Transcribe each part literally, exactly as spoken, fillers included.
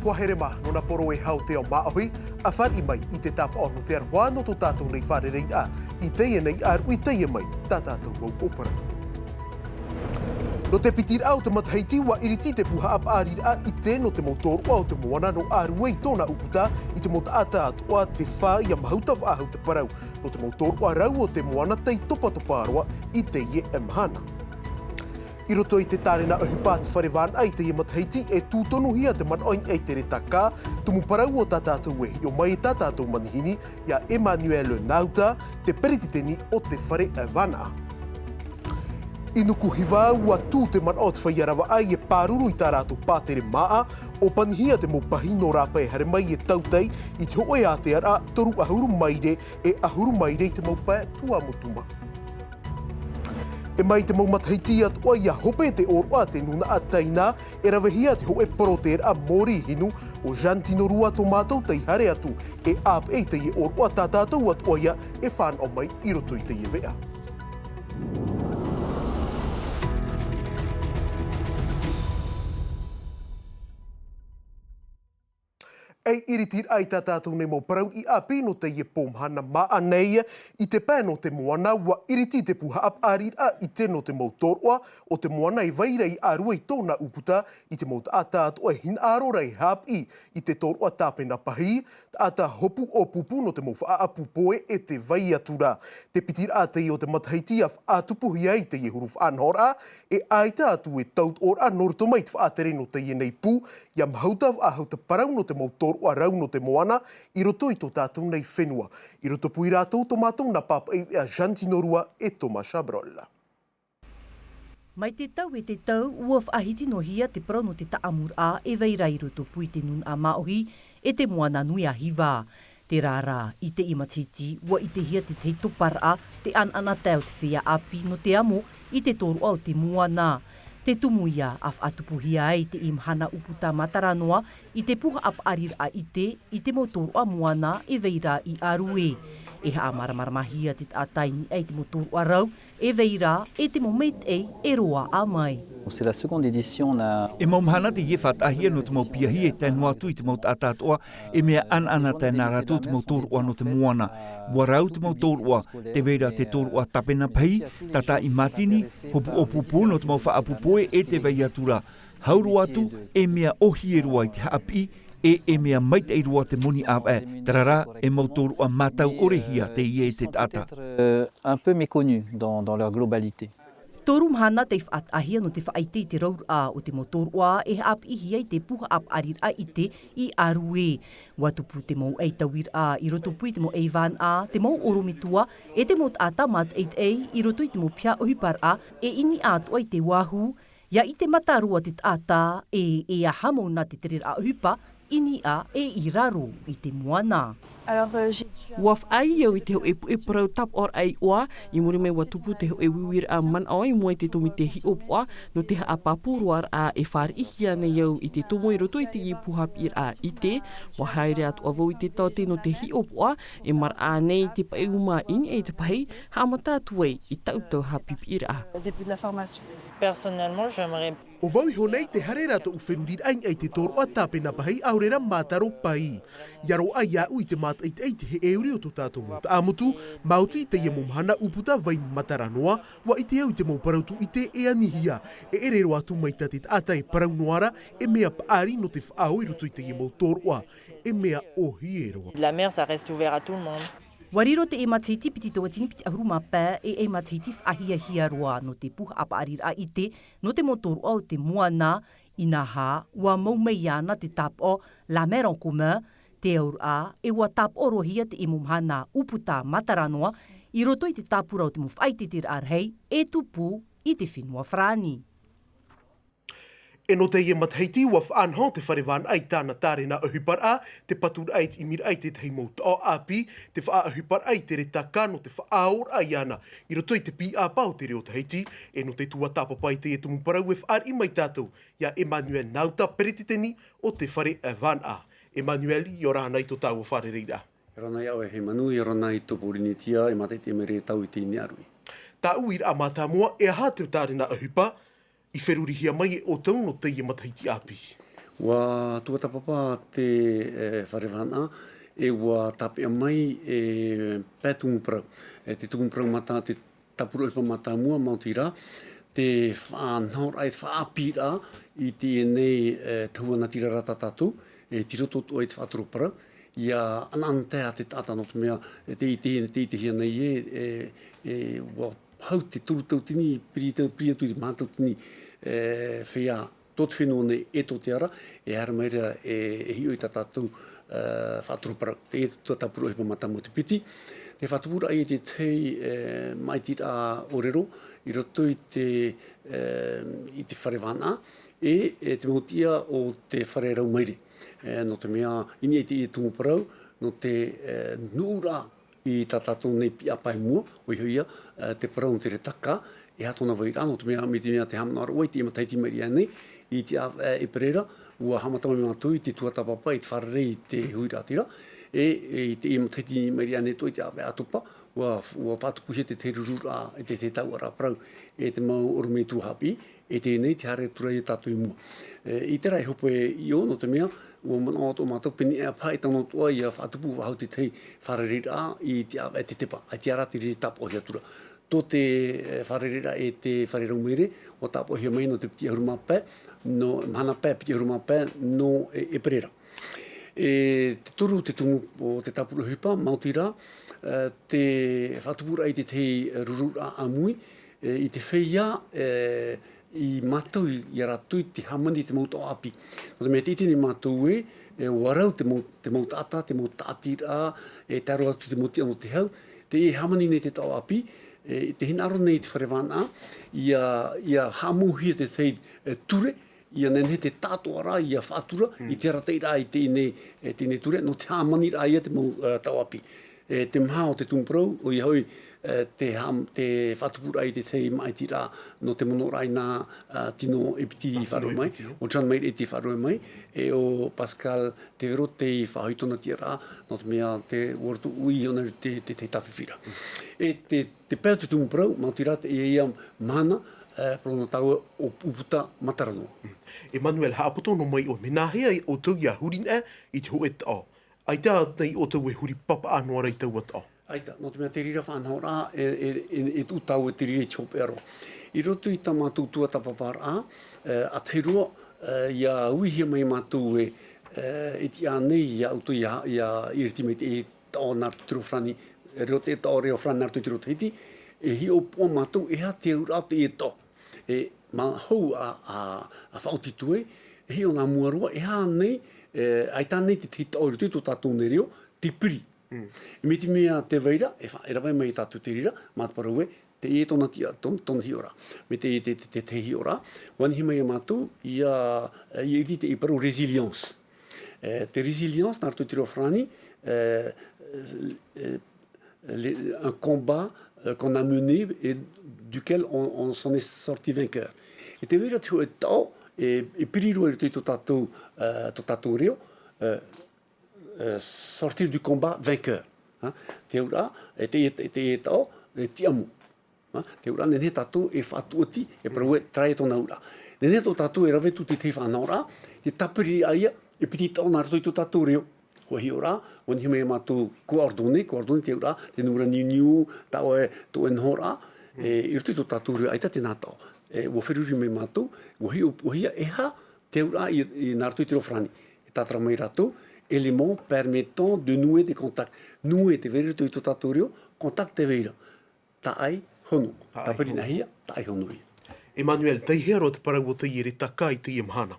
Kua here mā nō nā poro e hau te ao māʻohi, a fāriʻi mai i te tāpaʻo nō te aroha nō tō tātou nei fārereiraʻa, i teie nei ʻāruʻi teie mai tā tātou mau ʻōparau. Nō te piti raʻa o te matahiti, ua iriti te pū haʻapaʻariraʻa ʻite nō te mau tōroʻa o te moana nō ʻĀrue i tōna ʻūputa, i te mau taʻata atoʻa, te fā ia mahuta faʻahou te parau nō te mau tōroʻa rau o te moana tei topatopa roa i teie mahana. I roto i te tārena ʻohipa a te fare vānaʻa i teie matahiti, e tū tonuhia te manaʻo i niʻa i te reta K, tumu parau o tā tātou e hiʻo mai, tā tātou manihini, ia Emmanuel Nauta, te peretiteni o te fare vānaʻa. I Nukuhiva, ua tū te manaʻo o te feiā ravaʻai e pāruru i tā rātou pātere māʻa, ʻōpanihia te mau pahi nō rāpae haere mai e tautai i te hōʻē ātearaʻa toru ʻahuru maire e ʻahuru maire i te mau pae tuamotu mā. E mai te mau matahiti atoʻa ia hope te ʻōroʻa a te nūnaʻa Taina, e ravehia te hōʻē porotēraʻa mōrī hinu, ʻo Jean Tinorua tō mātou tei haere atu e ʻāpeʻe i teie ʻōroʻa tā tātou atoʻa ia e fānaʻo mai i roto i teie veʻa. E iriti raʻa i tā tātou nei mau parau i ʻāpī nō teie pō mahana māʻa nei, i te pae nō te moana, ua iriti te pū haʻapaʻariraʻa ʻite nō te mau tōroʻa o te moana e vai ra i ʻĀrue i tōna ʻūputa, i te mau taʻata atoʻa e hinaʻaro ra e haʻapiʻi i te tōroʻa tāpena pahī, taʻata hopu ʻōpūpū nō te mau faʻaʻapu poe e te vai atu ra. Te piti raʻa teie o te matahiti a faʻatupuhia ai teie huru faʻanahoraʻa, e ʻaita atu e tautoʻoraʻa nō roto mai te faʻatere nō teie nei pū, ia mahuta faʻahou te parau nō te mau tōroʻa rau nō te moana i roto i tō tātou nei fenua. I rotopū ia rātou tō mātou nā pāpaʻi veʻa Jean Tinorua e Thomas Chabrol. Mai te tau e te tau, ua faʻahiti noa hia te parau nō te taʻamuraʻa e vai ra i rotopū i te nūnaʻa māʻohi e te Moana Nui a Hiva. Terā rā, i teie matahiti, ua ʻitehia te tahi toparaʻa, te ʻanaʻanatae o te feiā ʻāpī nō te amo i te tōroʻa o te moana. Te tumu ia a faʻatupuhia ai teie mahana ʻūputa matara noa i te pū haʻapaʻariraʻa ʻite i te mau tōroʻa moana e vai ra i ʻĀrue. E haʻamāramaramahia te taʻata i niʻa i te mau tōroʻa rau e vai ra e te mau maitaʻi e roaʻa mai. C'est la seconde édition, on a E mau mahana teie e faʻataʻahia nō te mau piahi e tae noa atu i te mau taʻata atoʻa, e mea ʻanaʻanatae nā rātou te mau tōroʻa nō te moana. Ua rau te mau tōroʻa, tē vai ra te tōroʻa tāpena pahī, tātāʻi mātini, hopu ʻōpūpū nō te mau faʻaʻapu poe e te vai atu ra. Hau roa atu, e mea ʻōhie roa i te haʻapiʻi, e, e mea maitaʻi roa te moni ʻāvaʻe, terā rā, e mau tōroʻa mātau ʻorehia teie e te taʻata. Euh, un peu méconnu dans, dans leur globalité. Toru mahana tei faʻataʻahia nō te faʻaʻite i te rauraʻa o te mau tōroʻa e haʻapiʻihia i te pū haʻapaʻariraʻa ʻite i ʻĀrue. Ua tupu te mau ʻaitauiraʻa i rotopū i te mau ʻaivānaʻa, te mau ʻorometua, e te mau taʻata mātaʻitaʻi i roto i te mau piha ʻohiparaʻa, e i niʻa atoʻa i te uāhu, ia ʻite mata roa te taʻata, e, e aha mau nā te tereraʻa ʻohipa, i niʻa e i raro i te moana. Alors, euh, j'ai dû Ua faʻaʻī au i te hōʻē puʻe parau tāpaʻoraʻa iʻoa, i muri mai ua tupu te hōʻē uiuiraʻa manaʻo i mua i te tōmite hiʻopoʻa, nō te haʻapāpū roaraʻa e fāriʻihia nei au i te tomo i roto i teie pū haʻapiʻiraʻa ʻite, ua haere atoʻa vau i te taote nō te hiʻopoʻa, e maraʻa nei te paʻi uma i niʻa i te pahī, haʻamata atu ai i taʻu tau haʻapiʻiraʻa. Début de la formation. Personnellement, j'aimerais ʻO vau iho nei te haere ra tōʻu feruriraʻa i niʻa i te tōroʻa tāpena pahī, ʻaore rā mātaro pahī. ʻIa roaʻa iāʻu i te mātaʻitaʻi i te heʻeuri o tō tātou mau taʻamotu, maoti i teie mau mahana ʻūputa vai matara noa, ua ʻite au i te mau parau tūʻite e anihia, e ʻere roa atu mai tā te taʻata e parau noa ra, e mea paʻari nō te faʻaō i roto i teie mau tōroʻa, e mea ʻōhie roa. La mer, ça reste ouvert à tout le monde. Ua riro teie matahiti piti tauatini piti ʻahuru mā pae, e, e matahiti faʻahiahia roa nō te pū haʻapaʻariraʻa ʻite, nō te mau tōroʻa o te moana, inaha, ua mau mai iāna te tāpaʻo La Mer en Commun, te auraʻa, e ua tāpaʻo roahia teie mau mahana ʻūputa matara noa, i roto i te tāpura o te mau faʻaʻiteʻiteraʻa rahi, e tupu i te fenua Farāni. E nō teie matahiti, ua faʻanaho te fare vānaʻa i tāna tārena ʻohiparaʻa, te paturaʻa e te ʻimiraʻa i te tahi mau taʻo ʻāpī, te faʻaʻohiparaʻa i te reta K nō te faʻaōraʻa iāna, i roto i te pīʻāpā o te reo Tahiti, e nō te tuatāpapa i teie tumu parau e fāriʻi mai tātou, iā Emmanuel Nauta, peretiteni o te fare vānaʻa. Emmanuel, ʻia ora na i tō tāua fārereiraʻa. ʻIa ora na iā ʻoe Heimanu, ʻia ora na i tō Pōrīnetia, e mātaʻitaʻi mai ra tātou i teie nei ʻāruʻi. Tāʻu uiraʻa mātāmua, e aha te tārena ʻohipa, i ferurihia mai e ʻoutou nō teie matahiti ʻāpī? ʻUa tuatāpapa te, e, fare vānaʻa, e ʻua tāpeʻa mai, e, pae tumu parau. E, te tumu parau mātā, te tāpura ʻohipa mātāmua, maoti rā, te faʻanahoraʻa, e faʻaʻāpīraʻa i teie nei, e, tahua natirara tā tātou, e, tei roto atoʻa i te faʻatoro parau, ʻia ʻanaʻanatae te taʻata nō te mea, e, tē ʻite, tē ʻitehia nei ē, e, e, ʻua hau te toru tauatini, piri tau, piri atu i te maha tauatini, e, feiā tō te fenua nei e tō te ara, e haere mai ra e, e hiʻo i tā tātou, e, faʻatoro parau. Teie te tuatāpura ʻohipa mātāmua. Te piti, te faʻatupuraʻa i te tahi, e, maʻitiraʻa ʻōrero, i roto i te, e, i te fare vānaʻa, e, e te mau tiʻa o te fare rau maire. E, nō te mea, i niʻa i teie tumu parau, nō te, e, nuʻuraʻa i tā tātou nei piʻa pae i mua, ʻoia hoʻi, e, te parau nō te retaka, e aha tōna vairaʻa, nō te mea, mai te mea tē haʻamanaʻo ra ʻoe i teie matahiti i maʻiri aʻe nei, i te ʻāvaʻe ʻēperēra, ʻua haʻamata mai mātou i te tuatāpapa, i te fārerei i te huiraʻatira, e, e, i teie matahiti i maʻiri aʻe nei atoʻa i te ʻāvaʻe ʻātopa, ʻua, ʻua faʻatupuhia te tahi rururaʻa, e te, te tahi taoʻaraʻa parau, e te mau ʻorometua haʻapiʻi, e teie nei te haere atu ra ia tātou i mua. E, i terā e hōpoi ʻō, nō te mea, ʻua manaʻo atoʻa mātou, pēneiaʻe paha e tano atoʻa ʻia faʻatupu faʻahou te tahi fārereiraʻa i te ʻāvaʻe tetepa, ʻaita rā te reira e tāpaʻohia atu ra. Tō te, e, fārereiraʻa e te fare rau maire, ʻua tāpaʻohia mai nō te piti ʻahuru mā pae, nō, mahana pae, piti ʻahuru mā pae, nō, e, ʻēperēra. E te toru, te tumu o te tāpura ʻohipa, maoti rā, e, te faʻatupuraʻa i te tahi rururaʻa ʻāmui, e, i te feiā, e, i mātau i, ia rātou i te hāmani i te mau taʻo ʻāpī. Nō te mea tē ʻite nei mātou ē, e, ʻua rau te mau, te mau taʻata, te mau tāʻatiraʻa, e, tae roa atu i te mau tiʻa nō te hau, tē hāmani nei te taʻo ʻāpī, e, tē hinaʻaro nei te fare vānaʻa, ʻia, ʻia haʻamauhia te tahi, e, ture, ʻia nehenehe te tāʻatoʻaraʻa ʻia faʻatura i te arataʻiraʻa i teie nei, e, teie nei ture, nō te hāmaniraʻa ia te mau, e, taʻo ʻāpī. E, te maha o te tumu parau, ʻoia hoʻi, e, te hā-, te faʻatupuraʻa i te tahi maʻitiraʻa nō te monoraʻa i nā, a, tino e piti i faʻaroʻo mai, ʻo John Maire e tei faʻaroʻo mai, e ʻo Pascal Thévero tei faʻahoʻi tōna tiʻaraʻa, nō te mea te ʻua roto ui ʻōna i te, te, te tāfifi ra. E te, te pae o te tumu parau, maoti rā teie ia mahana, e, parau nō tāua ʻo Ūputa Mataranoa. Emmanuel, haʻapoto noa mai ʻoe, mea nāhea ʻoutou ʻia huri nei i te hōʻē taʻo? ʻAita nei ʻoutou e huri papaʻā noa ra i taua taʻo? ʻAita, nō te mea te reira faʻanahoraʻa, e, e, e, e tuʻu tāua i te reira i te hopeʻa roa. I roto i tā mātou tuatāpaparaʻa, e, ʻa tahi roa, e, ʻia uihia mai mātou ē, e, e tiʻa nei ia ʻoutou ʻia, ʻia iriti mai te taʻo nā roto i te reo farāni, reo te taʻo reo farāni nā roto i te reo tahiti, e hiʻopoʻa mātou e aha te auraʻa o teie taʻo. E, mea hou ʻa, ʻa, ʻa faʻaoti atu ē, e hiʻo nā mua roa, e aha nei, e, ʻaita nei te, te taʻo i roto i tō tātou nei reo, te piri. Mm. Mai te mea tē vai ra, e fa-, e rave mai ia tātou te reira, mā te parau ē, teie tōna tiʻa, tō-, tōna hiʻoraʻa. Mai te, te, te, te, te hiʻoraʻa, ʻua nehenehe mai ia mātou, ʻia, ʻia ʻite i te parau résilience. E, te résilience, nā roto i te reo farāni, e, e, le-, un combat, e, qu'on a mené et duquel on, on s'en est sorti vainqueur. E tē vai ra te hōʻē taʻo, e, e piri roa i roto i tō tātou, e, tō tātou reo, e, e, sortir du combat vainqueur. Ha? Te auraʻa, e te, e te, e te taʻo, e tiʻamō. Ha? Te auraʻa nehenehe tātou e faʻatuati, e parau ē, terā ia tōna auraʻa. Nehenehe tō tātou e rave atu te tahi faʻanahoraʻa, te tāpiriraʻa ia, e piti taʻo nā roto i tō tātou reo. Hōʻē hiʻoraʻa, ʻua nehenehe mai ia mātou coordonner, coordonner te auraʻa, te nūmera niuniu, tā ʻoe, tō ʻoe nohoraʻa, e, i roto i tō tātou reo, ʻaita tēnā taʻo. E, ʻua feruri mai mātou, ʻua hiʻo, ʻua hiʻo e aha te auraʻa i, i nā roto i te reo farāni. E tātara mai rātou, éléments permettant de nouer des contacts. Nouer tē vai ra i roto i tō tātou reo, contact tē vai ra. Taʻai hono. Taʻai hono. Tāpirinaʻahia, taʻai hono ia. Emmanuel, tei hea roa te parau o teie reretaka i teie mahana?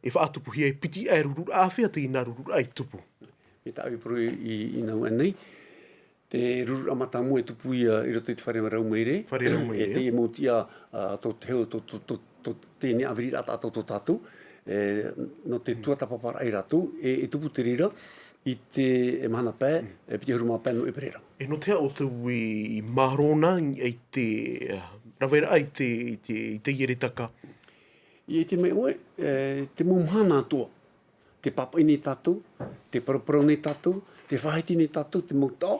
E faʻatupuhia e piti aʻe rururaʻa, āfea teie nā rururaʻa e tupu? Mai tā ʻoe e parau i, i, i nā ʻō nei. Te rururaʻa mātāmua e tupu ia i roto i te fare rau maire. Fare rau maire. E teie mau tiʻa, a, tō te hau, tō, tō, tō, tō teie nei ʻāviriraʻa taʻata tō tātou. E, nō te tuatāpaparaʻa ia rātou, e, e tupu te reira i te, e mahana pae, e piti ʻahuru mā pae nō ʻēperēra. E nō te aha ʻoutou i, i mārō na i te, e, raveraʻa i te, i te, i teie reretaka? ʻIa ʻite mai ʻoe, e, te mau mahana atoʻa. Tē pāpaʻi nei tātou, tē paraparau nei tātou, tē faʻahiti nei tātou, te mau taʻo,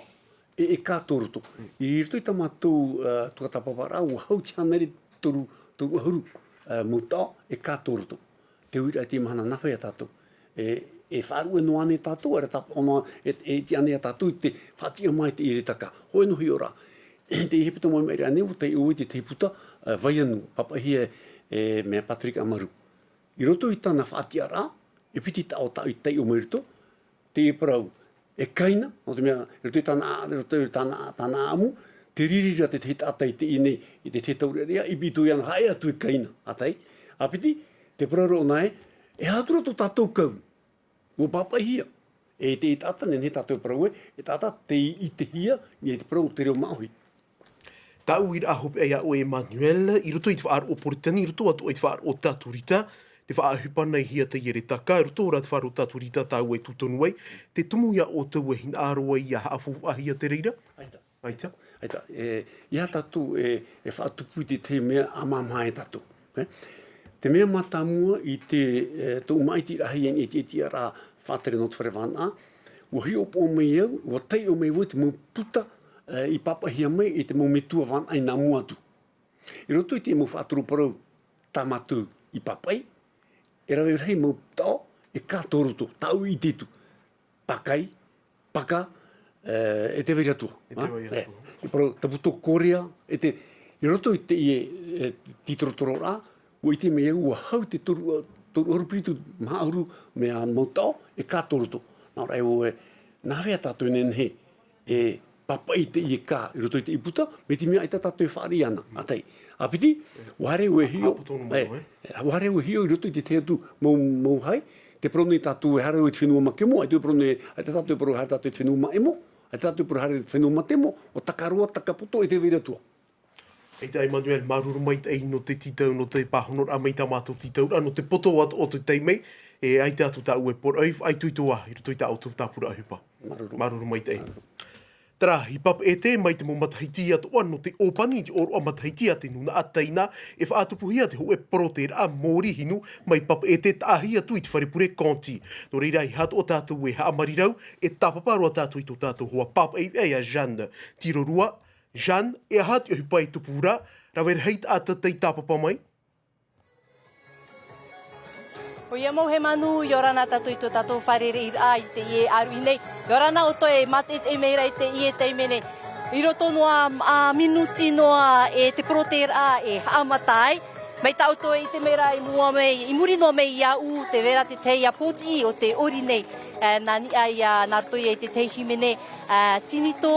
e, e kā tō roto. I roto i tā mātou, e, tuatāpaparaʻa, ʻua hau te hānere toru, toru ʻahuru, e, mau taʻo, e kā tō roto. Te uiraʻa i teie mahana, nā hea tātou? E, e faʻaruʻe noa ānei tātou, ʻaore tāpaʻo noa, e, e tiʻa ānei tātou i te faʻatiʻa mai i te ʻiritaka? Hōʻē noa hiʻoraʻa. Te hepetoma mai ra ānei, ʻua taiʻo i te tahi puta, e, Vaianu, pāpaʻihia e, e, mea Patrick Amaru. I roto i tāna faʻatiʻaraʻa, e piti taʻo tā, i taiʻo mai roto, te parau, e kaina, nō te mea, i roto i tāna, i roto i tāna, tāna ʻaʻamu, tē riri ra te tahi taʻata i teie nei, i te tahi taureʻareʻa, i piti ʻoia nō haere atu e kaina, ʻa tae. ʻA piti, te parau ra ʻōna ē, e aha atu ra tō tātou kau? ʻUa pāpaʻihia. E te, e taʻata, nehenehe tātou e parau ē, e taʻata tei ʻitehia, i te parau o te reo māʻohi. Tāʻu uiraʻa hopeʻa iā ʻoe Emmanuel, i roto i te faʻaroʻo Poritani, i roto atoʻa i te faʻaroʻo Taturita, te faʻaʻohipa nei hia teie ʻiritaka, i roto rā te faʻaroʻo Taturita tāua e tū tonu ai, te tumu iā ʻoutou e hinaʻaro ai ʻia haʻafaufaʻahia te reira? ʻAita. ʻAita. ʻAita, e, ʻeiaha tātou e, e faʻatupu i te tahi mea ʻāmāmā e tātou, e? Te mea mātāmua i te, e, tōʻu māʻitiraʻa i teie, i te, i te tiʻaraʻa faʻatere nō te fare vānaʻa, ʻua hiʻopoʻa mai au, ʻua taiʻo mai vau i te mau puta, e, i pāpaʻihia mai e te mau metua vānaʻa i nā mua atu. I roto i te mau faʻatoroparau tā mātou i pāpaʻi, e rave rahi mau taʻo e kā tō roto, tāʻu i ʻite atu. Pakai, paka, e, e te vai ra atoʻa. E te vai ra atoʻa. E, e parau, tapu tō Korea, e te, i roto i teie, e, tītorotororaʻa, ʻua ʻite mai au, ʻua hau te toru, toru ʻahuru piti maha ʻahuru mea mau taʻo, e kā tō roto. Nā reira, e, nā hea tātou e nehenehe e pāpaʻi i teie kā i roto i te puta, mai te mea ʻaita tātou e fāriʻi ana, ʻa tae. ʻA piti, ʻua haere au e hiʻo, Haʻapoto noa e, mai, e? ʻUa haere au e hiʻo i roto i te tahi atu mau, mau hae, tē parau nei tātou e haere au i te fenua makemo, ʻaita e parau nei, ʻaita tātou e parau e haere tātou i te fenua maʻemo, ʻaita tātou e parau haere i te fenua matemo, ʻo Takaroa, Takapoto, e te vai ra atoʻa. ʻAita Emmanuel, māuruuru maitaʻi nō te tītau, nō te pāhonoraʻa mai i tā mātou tītauraʻa, nō te poto atoʻa o te taime, e ʻaita atu tāʻu e poroʻi, faʻaitoito ā, i roto i tā ʻoutou tāpura ʻohipa. Māuruuru. Māuruuru maitaʻi. Māuruuru. Terā, i Papeʻete, mai te mau matahiti atoʻa nō te ʻōpani i te ʻōroʻa matahiti a te nūnaʻa Taina, e faʻatupuhia te hōʻē porotēraʻa mōrī hinu mai Papeʻete, taʻahi atu i te fare pure Conti. Nō reira, ʻeiaha atoʻa tātou e haʻamarirau, e tāpapa roa tātou i tō tātou hoa pāpaʻi veʻa iā Jeanne Tirorua. Jeanne, e aha te ʻohipa e tupu ra, rave rahi taʻata tei tāpapa mai? ʻOia mau, Hemanu, ʻia ora na tātou i tō tātou fārereiraʻa i teie ʻāruʻi nei. ʻIa ora na ʻoutou e mātaʻitaʻi mai ra i teie taime nei. I roto noa, ā, minuti noa e te porotēraʻa e haʻamata ai. Mai tā ʻoutou e ʻite mai ra i mua mai, i muri noa mai iāʻu, tē vai ra te tahi pōtiʻi o te ʻori nei. E, nā niʻa ia, nā roto ia i te tahi hīmene, ā, tinitō.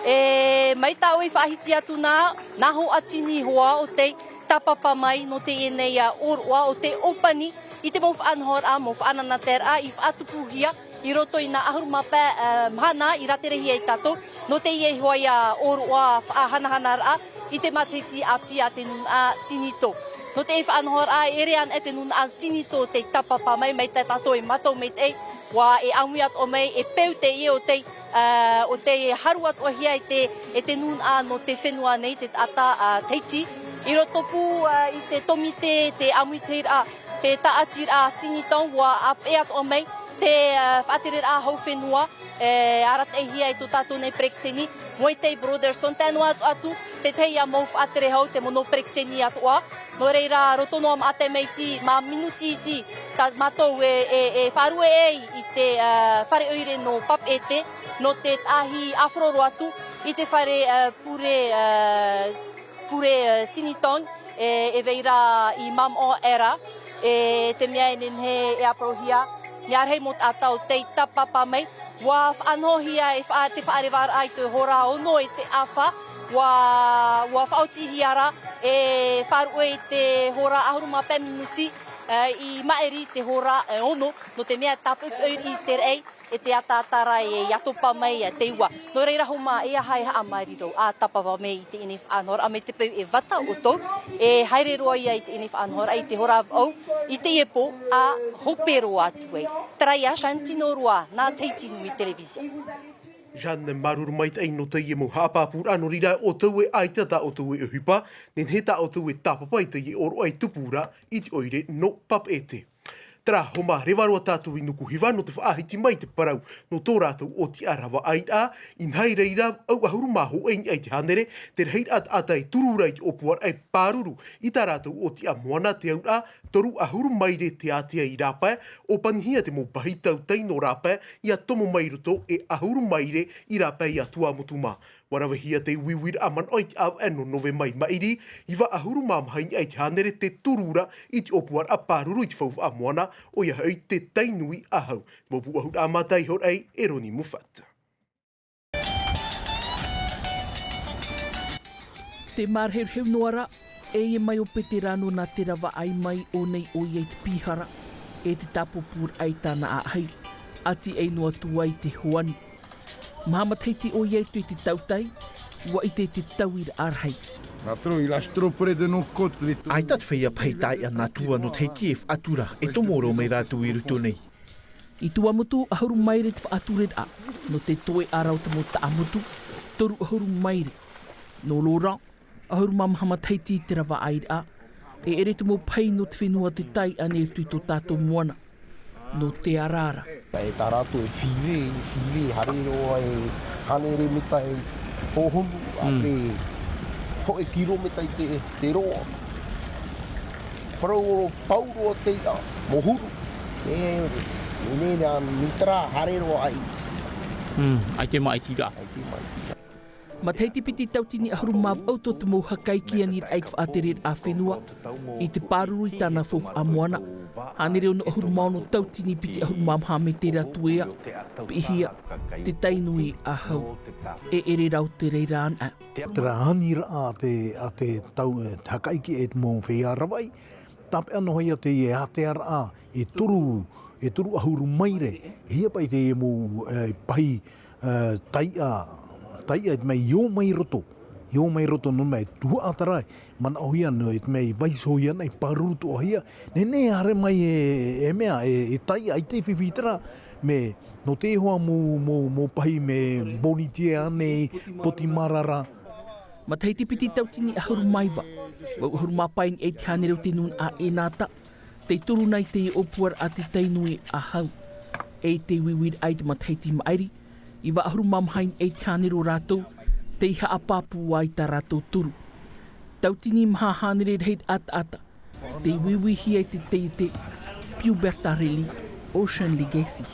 E, mai tā ʻoe i faʻahiti atu na, nā Hoʻatini hoʻi ʻo tei tāpapa mai nō teie nei ʻōroʻa o te ʻōpani i te mau faʻanahoraʻa, mau faʻanahoraʻa i faʻatupuhia i roto i nā ʻahuru mā pae, e, mahana i rāterehia e tātou, nō teie hoʻi ʻōroʻa faʻahanahanaraʻa i te matahiti ʻāpī a te nūnaʻa tinitō. Nō teie faʻanahoraʻa, e ʻere anaʻe te nūnaʻa tinitō tei tāpapa mai, mai tā tātou e mātau maitaʻi, ʻua e ʻāmui atoʻa mai, e peu teie o tei, ā, o tei haru atoʻahia e te, e te nūnaʻa nō te fenua nei, te taʻata, ā, Tahiti. I roto pū, ā, i te tōmite, te ʻāmuiraʻa, te tāʻatiraʻa Sinitong, ʻua ʻāpeʻe atoʻa mai te, ā, faʻatereraʻa hau fenua, e arataʻihia e tō tātou nei peretiteni, Moetai Brotherson, tae noa atu, atu, te tahi ia mau faʻatere hau, te mono peretiteni atoʻa. Nō reira, roto noa mā te mea iti, mā minuti iti, tā mātou e, e, e faʻaruʻe ai i te, ā, fare ʻoire nō Papeʻete, nō te tahi ʻāfaro roa atu, i te fare, ā, pure, ā, pure, ā, Sinitong, e, e vai ra i Mamaʻo Era, e te mea e nehenehe e ʻāparauhia, mea rahi mau taʻata ʻo tei tāpapa mai, ʻua faʻanahohia e faʻa-, te faʻarevaraʻa i te hora ono e te ʻāfa, ʻua, ʻua faʻaotihia ra, e faʻaruʻe i te hora ʻahuru mā pae minuti, e, i maʻiri i te hora, e, ono, nō te mea tāpoʻipoʻi i te raʻi, e te ataata ra e, ʻia topa mai, e, te ua. Nō reira, Homa, e aha e haʻamairi ra, ʻa tāpapa mai i teie faʻanahoraʻa, mai te peu e vata ʻoutou, e haere roa ia i teie faʻanahoraʻa i te hora vaʻu, i teie pō, ʻa hope roa atu ai. Terā ia, Jeanne Tirorua, nā Tahiti Nui Television. Jeanne, māuruuru maitaʻi nō teie mau haʻapāpūraʻa, nō reira ʻoutou e ʻaita tā ʻoutou e ʻohipa, nehenehe tā ʻoutou e tāpapa i teie ʻōroʻa e tupu ra i te ʻoire nō Papeʻete. Terā homa, reva roa tātou i Nukuhiva nō te faʻahiti mai i te parau nō tō rātou ʻōtiʻa ravaʻairaʻa, inaha i reira au ʻahuru mā hōʻē i niʻa i te hānere te rahiraʻa taʻata e turu ra i te ʻōpuaraʻa e pāruru i tā rātou ʻōtiʻa moana, te auraʻa toru ʻahuru maire te ātea i rāpae, ʻōpanihia te mau pahi tautai nō rāpae ʻia tomo mai roto e ʻahuru maire i rāpae iā Tuamotu mā. ʻUa ravehia te uiuiraʻa manaʻo i te ʻāvaʻe nō Novema i maʻiri, iva ʻahuru mā maha i niʻa i te hānere te turu ra i te ʻōpuaraʻa pāruru i te faufaʻa moana, ʻoia hoʻi te Tainui Ahau. Mau pūʻohuraʻa mā Taihoraʻa, Eroni Mufat. Te mārehereheu noa rā, e ʻia mai o Peterano nā te ravaʻai mai ʻōnei ʻoia i te pīhara, e te tāpūpūraʻa i tāna ʻāʻahi, ʻati ai noa atu ai te hoani. Maha matahiti ʻoia atu i te tautai, ʻua ʻite i te tauiraʻa rahi. Natro, il a stropre de no kot le tu. ʻAita te feiā pahi taeaʻe nā tua nō Tahiti e faʻatura, e tomo roa mai rātou i roto nei. I Tuamotu, ʻahuru maire te faʻatureraʻa, nō te toeʻa ra o te mau taʻamotu, toru ʻahuru maire. Nō Laurent, ʻahuru mā maha matahiti te ravaʻairaʻa, e ʻere te mau pahi nō te fenua te tae ʻānei atu i tō tātou moana, nō te ara ra. E tā rātou e five, five, haere roa e hānere mita e hōhonu, ʻāpē hōʻē kiromita i te, te roa. Parau ʻo pau roa te iʻa, mōhuru. E, e, e, e, mitara, haere roa ai. Mm, ʻaita e maʻiti ra. ʻAita e maʻiti ra. Matahiti piti tautini ʻahuru mā vaʻu tō te mau hakaiki aniraʻa i te faʻatereraʻa fenua, i te pāruru i tāna faufaʻa moana, hānere ono ʻahuru mā ono tautini piti ʻahuru mā maha mē te rā tuea, piʻihia, te Tainui Ahau, e ʻere rau te reira ana. Terā aniraʻa a te, a te tau, e, te hakaiki e te mau feiā ravaʻai, tāpeʻa noa ia teie ātearaʻa, e toru, e toru ʻahuru maire, e hia paʻi teie mau, e, pahi, e, taiʻa, taiʻa i te mea i ō mai roto, i ō mai roto nō te mea e tuhaʻa terā, manaʻohia nō, i te mea i vaiihohia na, i pāruru atoʻahia, nehenehe e haere mai e, e mea, e, e taiʻa, ʻaita e fifi terā, mea, nō te ihoa mau, mau, mau pahi mea Bonitier ānei, poti marara. Matahiti piti tautini ʻahuru mā iva, vaʻu ʻahuru mā pae i niʻa i te hānere o te nūnaʻa ʻEnata, tei turu na i te ʻōpuaraʻa te Tainui Ahau. E i te uiuiraʻa i te matahiti maʻiri, iva ʻahuru mā maha i niʻa i te hānere o rātou, tei haʻapāpū ai tā rātou turu. Tautini maha hānere rahiraʻa taʻata, tei uiuihia i te taiete Pubertarelli Ocean Legacy.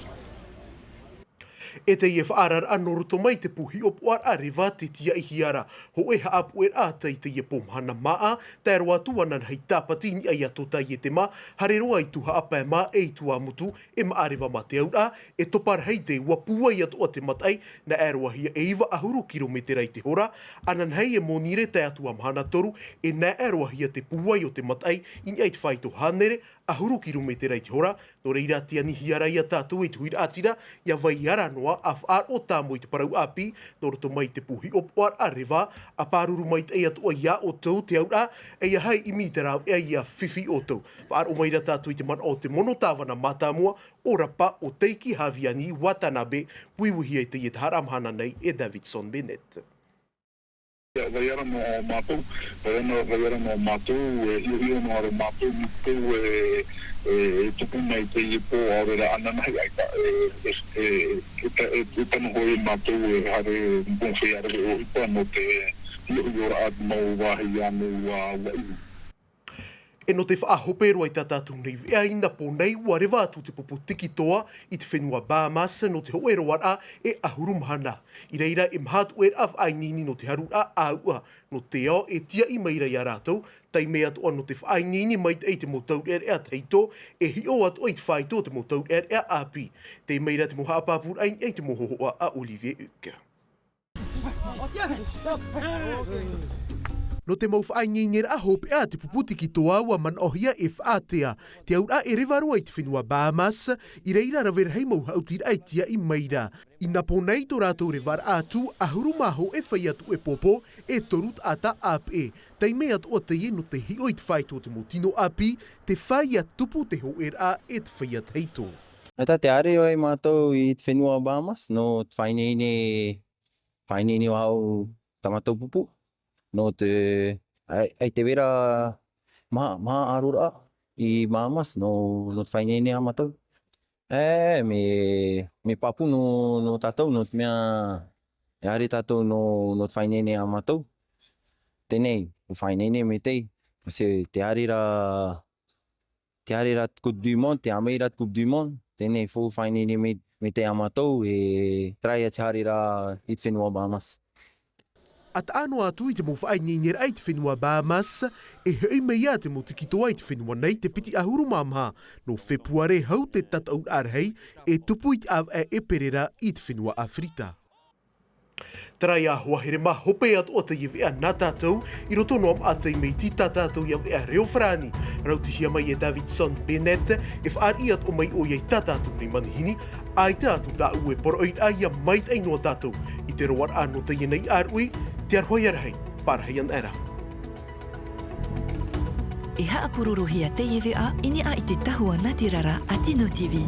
E teie faʻaararaʻa nō roto mai te pū hiʻopoʻaraʻa reva te tiaʻihia ra, hōʻē haʻapuʻeraʻa atu i teie pō mahana māʻa, tae roa atu ananahi tāpati i niʻa iā tō taiete mā, haere roa i tū haʻapae mā e i Tuamotu, e Maʻareva mā te auraʻa, e topa rahi te ua pūai atoʻa te mataʻi, nā ʻēroahia e iva ʻahuru kirometera i te hora, ananahi e Monirē tae atu ā mahana toru, e nā ʻēroahia te pūai o te mataʻi, i niʻa i te faito hānere, ʻahuru kirometera i te hora, nō reira tianihia ra ia tātou e te huiraʻatira, ʻia vai ara noa ʻa faʻaroʻo tāmau i te parau ʻāpī, nō roto mai i te pū hiʻopoʻaraʻa reva, ʻa pāruru maitaʻi atoʻa iā ʻoutou te auraʻa, ʻeiaha e ʻimi i te rāveʻa ʻia fifi ʻoutou. Faʻaroʻo mai ra tātou i te manaʻo o te mono tāvana mātāmua, ʻo Rapa, ʻo Teiki Haviani Watanabe, uiuihia i teie taharaʻa mahana nei e Davidson Bennett. Ia, vai ara nō mātou, vai ara, vai ara nō mātou, e hiʻohiʻo noa ra mātou, mātou e, e, e tupu mai teie pō, ʻaore rā ananahi ʻaita, e, e, e, e ta-, e, e tano hoʻi mātou e haere, bon feiā rave ʻohipa nō te hiʻohiʻoraʻa mau vāhi ānei ua, ua ihu. E nō te faʻahope roa i tā tātou nei veʻa, i nā pō nei, ʻua reva atu te pupu tiki toa i te fenua Bahamas nō te hōʻē roaraʻa e ʻahuru mahana. I reira e maha tuʻeraʻa faʻaineine nō te haruraʻa ʻāuʻa nō te ao e tiaʻi mai ra iā rātou, taime atoʻa nō te faʻaineine maitaʻi i te mau taureʻareʻa tahito, e hiʻo atoʻa i te faito o te mau taureʻareʻa ʻāpī. Tei mai ra te mau haʻapāpūraʻa i niʻa i te mau hōhoʻa a Olivier Huck. Nō te mau faʻaineineraʻa hopeʻa a te pupu tiki toa, ʻua manaʻohia e faʻatea te auraʻa e reva roa i te fenua Bahamas, i reira rave rahi mau haʻutiraʻa e tiaʻi mai ra. I nā pō nei tō rātou revaraʻa atu, ʻahuru mā hōʻē feiā tuʻe pōpō, e toru taʻata ʻāpeʻe. Taime atoʻa teie nō te hiʻo i te faito o te mau tino ʻāpī, te feiā tupu te hōʻēraʻa e te feiā tahito. ʻAita tē haere ai mātou i te fenua Bahamas, nō te faʻaineine, faʻaineine vau tā mātou pupu, nō te, ʻaita, ʻaita e vera maha, maha ʻāroraʻa, I Bahamas, nō, nō te faʻaineine a mātou. E, mea, mea pāpū nō, nō tātou, nō te mea, e haere tātou nō, nō te faʻaineine a mātou. Teie nei, ʻua faʻaineine maitaʻi, parce que te haere ra, te haere ra te Coupe du Monde, te haere ra te Coupe du Monde, teie nei, ʻua faʻaineine mai, maitaʻi a mātou, e terā ia te haere ra i te fenua Bahamas. ʻA taʻa noa atu i te mau faʻaineineraʻa i te fenua Bahamas, e hoʻi mai ā te mau tikitoa i te fenua nei te piti ʻahuru mā maha nō Fepuare hau te tataʻuraʻa rahi, e tupu i te ʻāvaʻe ʻEperēra i te fenua ʻĀfirita. Terā ia hoa here mā hope atoʻa teie veʻa nā tātou, i roto noa maʻa teie mea iti tā tātou ia veʻa reo farāni, rautihia mai e Davidson Bennett, e fāriʻi atoʻa mai ʻoia i tā tātou nei manihini, ʻaita atu tāʻu e poroʻi ra ia maitaʻi noa tātou, i te roaraʻa nō teie nei ʻāruʻi, te aroha ia rahi, pārahi ana ra. E haʻapurorohia teie veʻa i niʻa i te tahua natirara a Tino TV.